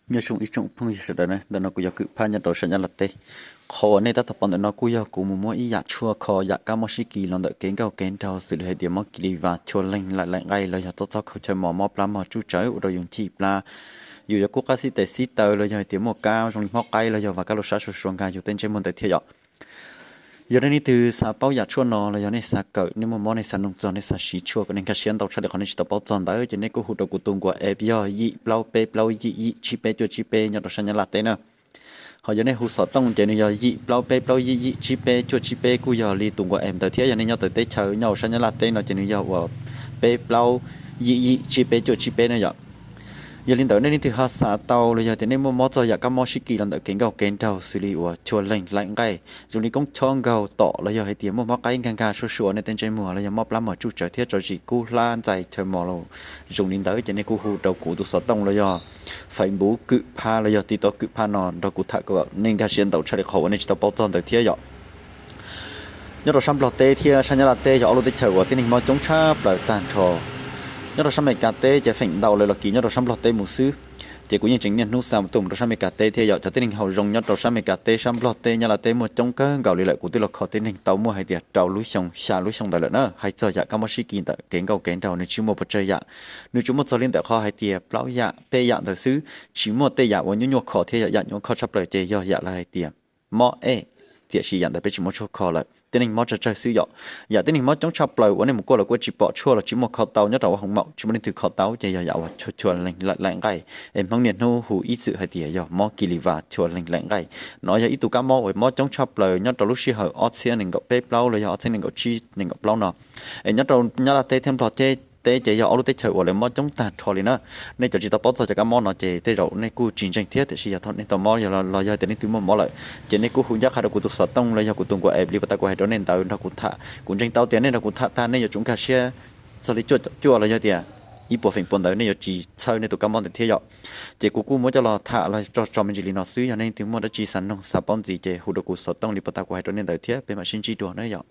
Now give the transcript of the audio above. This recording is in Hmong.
Nyob zoo ib tsoom phooj ywg sawv daws na, ntawm no kuv yog Kwm Phaj nyob rau sab Nyab Laj teb. Qhov uas nej tab tom pom ntawm no kuj yog kuv mus muab ib yam tshuaj kho yam kab mob sib kis los ntawm kev nkauj kev nraug xws li hais tias mob kis lis vas, chua leeg, laim laim nqaij los yog txob txob khaum chaw mos, mob plab mog tsuj tsawv ua rau yus ncig plab, yus yuav kub qab xib tes xib taw los yog hais tias muaj kab zoo li mob qaib los yog vas kab lus sab sua sua nkag yus tej ntsej muag ntawd thiab yom. Yog nej leej twg xav paub yam tshuaj no los yog nej xav kawm, nej muaj mob nej xav noog txog, nej xav siv tshuaj kom nej nkag siab ntau tshaj li qhov nej tsis tau paub txog ntawd ces nej kuj hu rau kuv tus nkuas app yog yim plaub peb plaub yim yim tsib peb cuaj tsib peb nyob rau sab Nyab Laj teb na. Ho yog nej hu xov tooj ces nws yog yim plaub peb plaub yim yim tsib peb cuaj tsib peb, kuj yog li tus nkuas app ntawd thiab. Yog nej nyob tawm teb chaws nyob sab Nyab Laj teb no ces nws yog uas peb plaub yim yim tsib peb cuaj tsib peb na yom. Yog li ntawd nej leej twg ho xav tau los yog tias nej muaj mob txog yam kab mob sib kis los ntawm kev nkauj kev nraug xws li uas chua leeg laim nqaij, zoo li koob chob nkaug tom los yog hais tias muaj mob qaib nkag nkag sua sua nej tej ntsej muag los yog mob plab mog tsuj tsawv thiab tso zis kub hlab ntxais chaw mos los zoo li ntawd ces nej kuj hu rau kuv tus xov tooj los yog Facebook Kwm Phaj los yog TikTok Kwm Phaj no nrog kuv tham kom nej nkag siab ntau tshaj li qhov uas nej tsis tau paub txog ntawd thiab yom. Nyob rau sab Nplog teb thiab sab Nyab Laj teb yog ob lub teb chaws uas tib neeg mob coob tshaj plaws tag nrho. Nyob rau sab Amelikas teb ces feem ntau lawv los kis nyob rau sab Nplog teb mus xwb. Ces kuv yeej tseem niaj hnub xa tuaj mus rau sab Amelikas teb thiab yom. Cov tib neeg haum zoo nyob rau sab Amelikas teb, sab Nplog teb, Nyab Laj teb muaj coob kawg nkaus li lawm. Kuv twb los kho tib neeg tau muaj hais tias rau lub xyoo xya lub xyoo ntawd lawm na. Hais txog yam kab mob sib kis ntawm kev nkauj kev nraug nws tsis muaj pes tsawg yam, nws tsuas muaj txog li ntawm qhov hais tias plaub yam peb yam ntawd xwb, tsis muaj tej yam uas nyuaj nyuaj kho thiab yom. Yam nyuaj kho tshaj plaws ces yog yam lawv hais tias mob ej, tiam sis yam ntawd peb tsis muaj tshuaj kho lawm, tib neeg mob tsawg tsawg xwb yom. Yam tib neeg mob coob tshaj plaws uas nej mus kuaj los kuaj tsis pom tshuaj los tsis muaj kho tau nyob rau ua hoos maum, tsis muaj leej twg kho tau ces yog yam uas chua leeg laim nqaij, es Hmoob niaj hnub hu ib txwm hais tias yog mob kis lis vas chua leeg laim nqaij. No yog ib tug kab mob uas mob coob tshaj plaws nyob rau lub sij hawm ob txhiab nees nkaum peb plaub los yog ob txhiab nees nkaum tsib nees nkaum plaub no. Es nyob rau Nyab Laj teb thiab Nplog teb ces yog ob lub teb chaws uas lawv mob coob tag nrho li na. Nej cov tsis tau paub txog cov kab mob no ces tej zaum nej kuj tsis ntseeg thiab, tiam sis yog thaum nej tau mob los yog tias nej twb muaj mob lawm ces nej kuj hu ncaj qha rau kuv tus xov tooj los yog kuv tus nkuas app li pas tas kuv hais rau nej ntawd nrog kuv tham. Kuv ntseeg tau tias nej nrog kuv tham tag nej yuav tsum nkag siab txog li cuaj caum cuaj los yog tias ib puas feem pua ntawd nej yuav tsis txhawj nej tus kab mob ntawd thiab yom. Ces kuv kuj muab coj los tham los tso tso me ntsis li no xwb. Yog nej leej twg muaj dab tsi xav noog xav paub ntxiv ces hu rau kuv xov tooj li pas tas kuv hais rau nej ntawd thiab peb mam sib ntsib dua na yom.